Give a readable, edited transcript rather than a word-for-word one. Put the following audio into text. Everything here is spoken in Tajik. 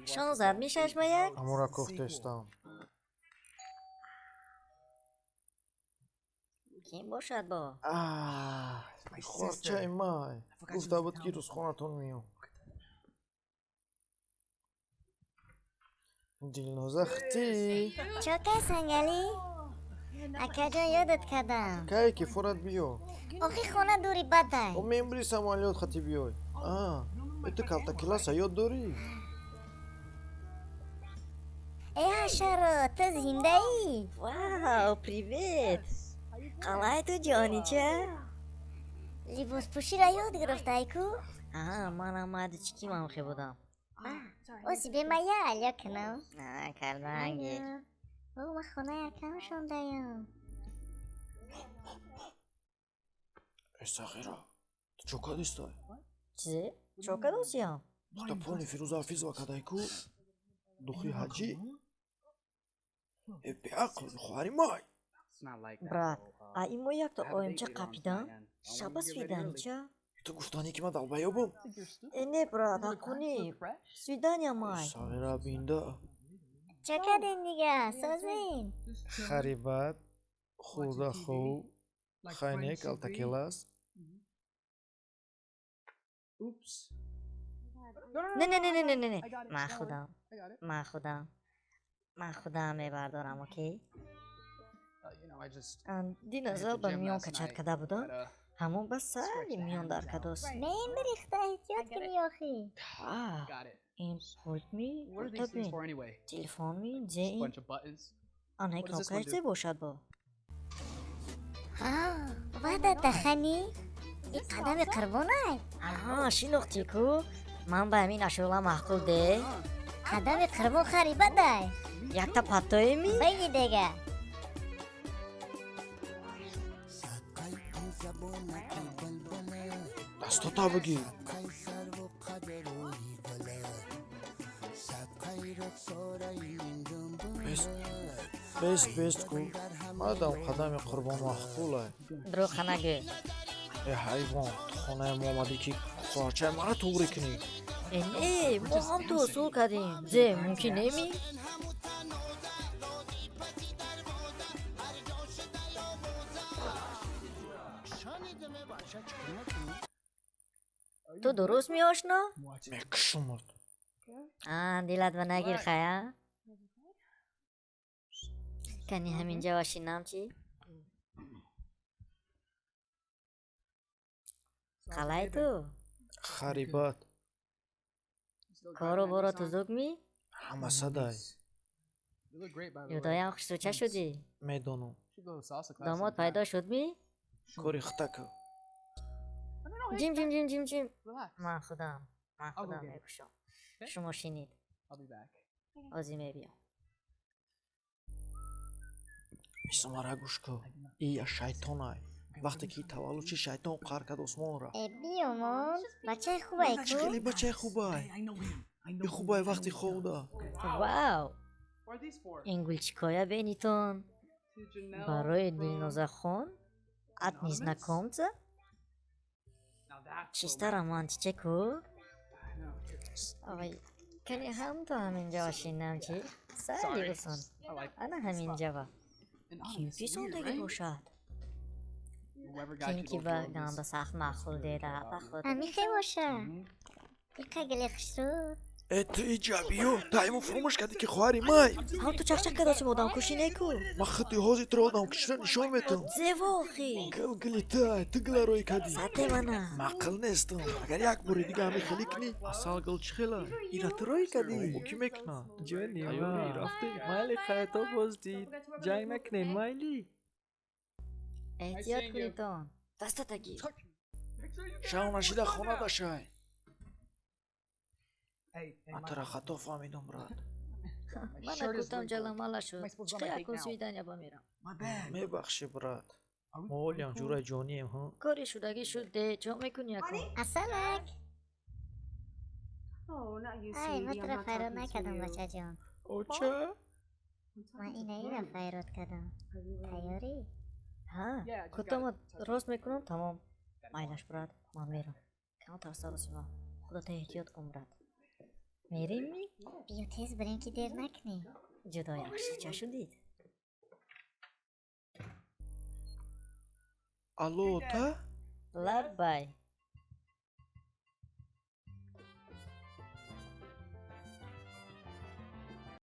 Шонзад мешаш ба як? Амура кофтестам. Ким бошад бо? Хоҳарчаи май. Гуфта буд, ки рӯзхонатон меём. Дилноза хти. Чока сангалӣ? Акаҷон, ёдат кардам. Кае ки форат биё. Охи хона дури бадай. О мембри самолёт хати биёй. А, ту калтакиласа ёд дорӣ? Э ҳашаро, ту зиндаӣ? Вау, привет! Қалай ту, ҷонича? Либоспӯширо ёд гирифтай ку? А, манам мадички мамхе будам. Оси бемая алё кунам. А, карданги. О, ман хонаи акам шондаям. Э сағира, ту чо кадистай? Чизе? Чо кадосиям? Та пони Фирӯза Ҳафизова кадай ку? Духи ҳаҷӣ? Э беақл, хоҳари май. Брат, а ин мо якта оимча қапидан? Шаба свиданича? Ту гуфтанӣ ки ман долбоёбам? Э не, брат, ҳаққонӣ. Свидания май. Сағира бинда. Чо кардем дига, созем? Харибат, хӯрда хуб, хайне калтакелас. Не, не, не, не, не, не, не. Ман худам. Ман худам. Ман худам мебардорам, окей? Динозавр ба миён качат карда будам. Ҳамон ба сари миён дар кадост. Мем бирихта, эҳтиёт кунӣ охи. Ин пултми, пулта бин. Телефонми, зе ин. Анаи кнопкааш зе бошад бо? Ҳа, ваъда даханӣ? Ин қадами қурбонай? Аҳа, шинохтӣ ку? Ман ба ҳамин ашула маъқул де? Қадами қурбон хари бадай. Якта паттоеми? Биги дега. Дастота бигир. Бест, бест, бест ку. Мадам қадами қурбон маъқулай. Дурӯға нагӯ. Э ҳайвон, ту хонаи мо омадӣ ки хоҳарчаи маро туғрӣ кунӣ. Э не, мо ҳам ту усул кардем. Зе, мумкин неми? Ту дуруст меошно? Мекушумат. А, дилат ба нагир хая? Кани ҳаминҷа вашинам чӣ? Қалай ту? Харибат. Кору боро тузук ми? Ҳама садай. Юдоям хушрӯча шудӣ? Медонам. Домод пайдо шуд ми? Кори хата кун. Ҷим, ҷим, ҷим, ҷим, ҷим. Ман худам, ман худам мепӯшам. Шумо шинед. Ҳозир мебиём. Исомара гӯш кун. И шайтонай. Вақте ки таваллуд ши, шайтон қаҳр кард осмонра. Э биёмон, бачаи хубай ку? Чӣ хеле бачаи хубай? И хубай вақти хобда. Вау! Ин гулчикоя бенитон. Барои Дилнозахон от незнакомца? Чиста романтиче ку? Ой, кани ҳам ту ҳаминҷа вашинам чӣ? Сари усон. Ана ҳаминҷа ва. Ким писондагӣ бошад? Ким ки ба ганда сахт маъқул деда ба худ. Ҳамихе боша. Иқа гили хушрӯ. Э ту иҷа биё, тайму фуромӯш кардӣ ки хоҳари май. Ҳам ту чақчақ кардосим одамкушӣ не ку? Ман худи ҳозир туро одамкуширо нишон метам. Зево охи. Гил гили тай, ту гила рӯй кардӣ. Сате мана. Маъқил нестам. Агар як бори дига ҳамин хелӣ кунӣ, асал гил чӣ хела? Ира ту рӯй кардӣ. Ӯ кӣ мекунад? Ҷони Тайёрӣ ман. рафтем. Майли хайто боз дид. Ҷанг накунед, майли. Эҳтиёт кунитон. Дастата гир. Шав нашида хона дашай. Ман туро хато фаҳмидам, брат. Мана куртам ҷаламала шуд. Чӣ акун свидания ба мерам. Мебахшӣ, брат. Мо ҳолиам ҷураи ҷонием, ҳа? Кори шудагӣ шуд де, чо мекунӣ акун? Асалак. Ай, ман туро файрод накардам, бачаҷон. Оча? Ман ина ира файрод кардам. Тайёрӣ? Ҳа, куртама рост мекунам, тамом. Майлаш, брат, ман мерам. Кам тарса росима. Худата эҳтиёт кун, брат. Мерем ми? Биё, тез бирем, ки дер накунем. Ҷудо яхшича шудид. Алло, ота. Лаббай.